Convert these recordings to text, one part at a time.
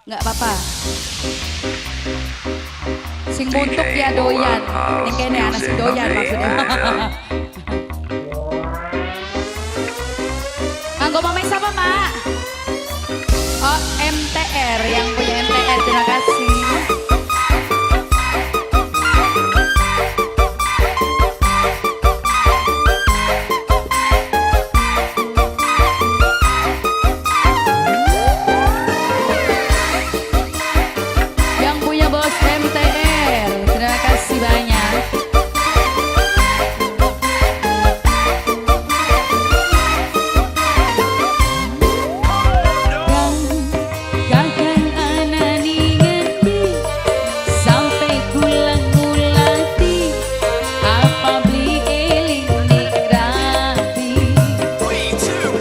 Nggak apa-apa. Sing muntuk ya doyan. Ning kene ana sing doyan maksudnya. Nganggo momen siapa, Mak? Oh, MTR, yang punya MTR, terima kasih. Yang punya bos MTR, terima kasih banyak. Kakang anani ngendi sampai kulang ngulati apa beli eling ning rapi.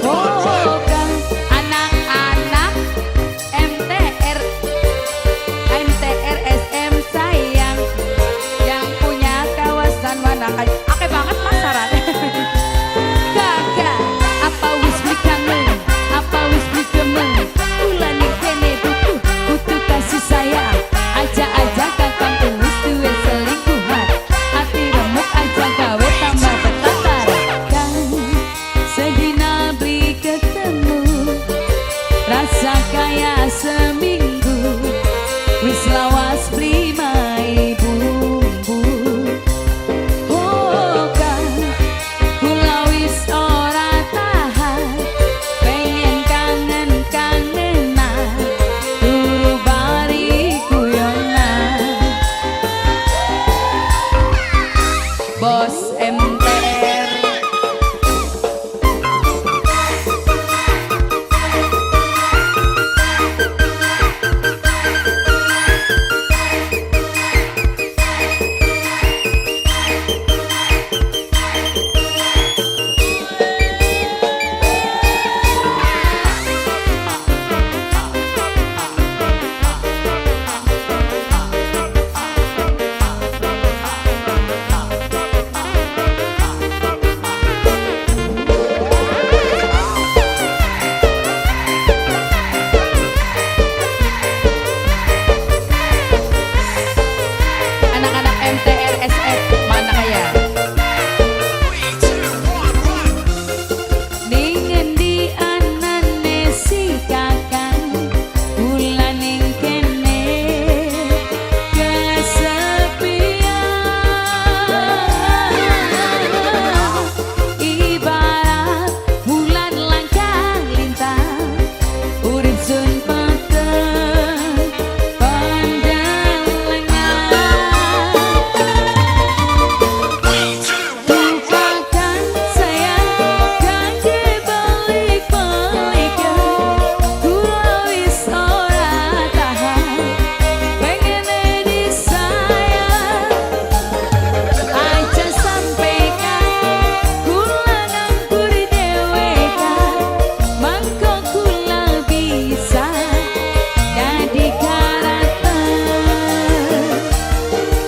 Oh kang anak-anak MTR MTR SM sayang yang punya kawasan mana. Oke banget mas saran. Kakak apa wis beli kangen, apa wis beli demen, kula ning kene butuh butuh kasih sayang. Aja-aja kakang wis duwe selingkuhan, hati remuk aja gawe tambah betatar. Kang sedina beli ketemu, rasa kaya seminggu, wis lawas beli mai bumbu. Oh kang kula wis ora tahan, pengen kangen kangenan, turu bari guyonan. Bos MTR. Anak-anak MTR SF mana kaya? Ning ngendi anane si kakang, kula ning kene kesepian, ibarat bulan langka lintang, urip sun peteng pandang lengan. Lupakan sayang kangge balik-balikan, kula wis ora tahan pengen disayang. Aja sampe kan kula nganggur dhewekan, mangko kula bisa dadi karakter.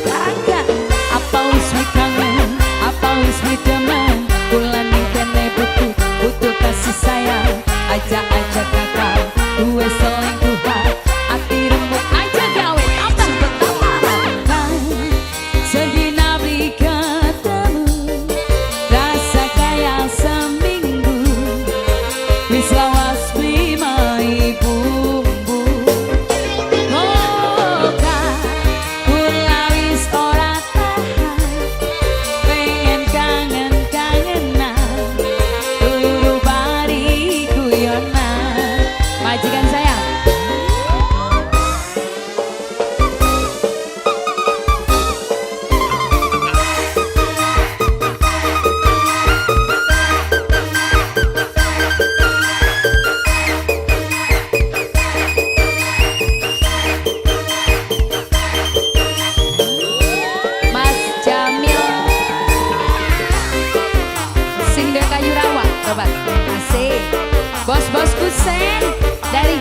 Kakak apa wis beli kangen, apa wis beli demen, kula ning kene butuh butuh kasih sayang. Aja-aja kakak duwe selingkuhan, ati remuk aja gawe tambah betahan. Sedina beli ketemu, rasa kaya seminggu, wis lawas beli mai bumbu. Oh kang kula wis ora tahan, pengen kangen kangenan, turu bari guyonan. Majikan saya. Mas Jamil sing dari kayu rawa, sobat. Asik. Bos-bos kusen dari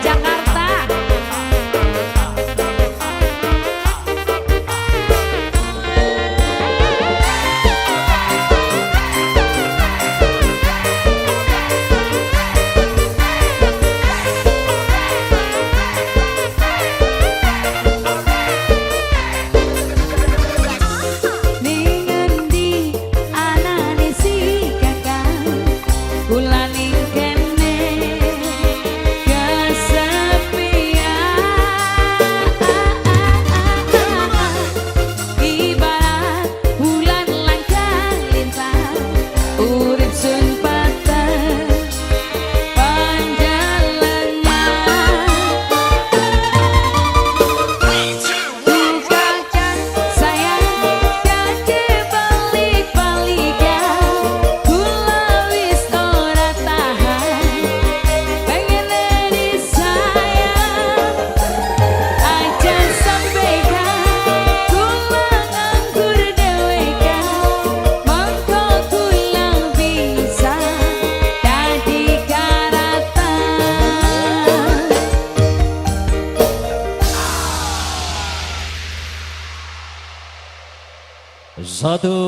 Satu.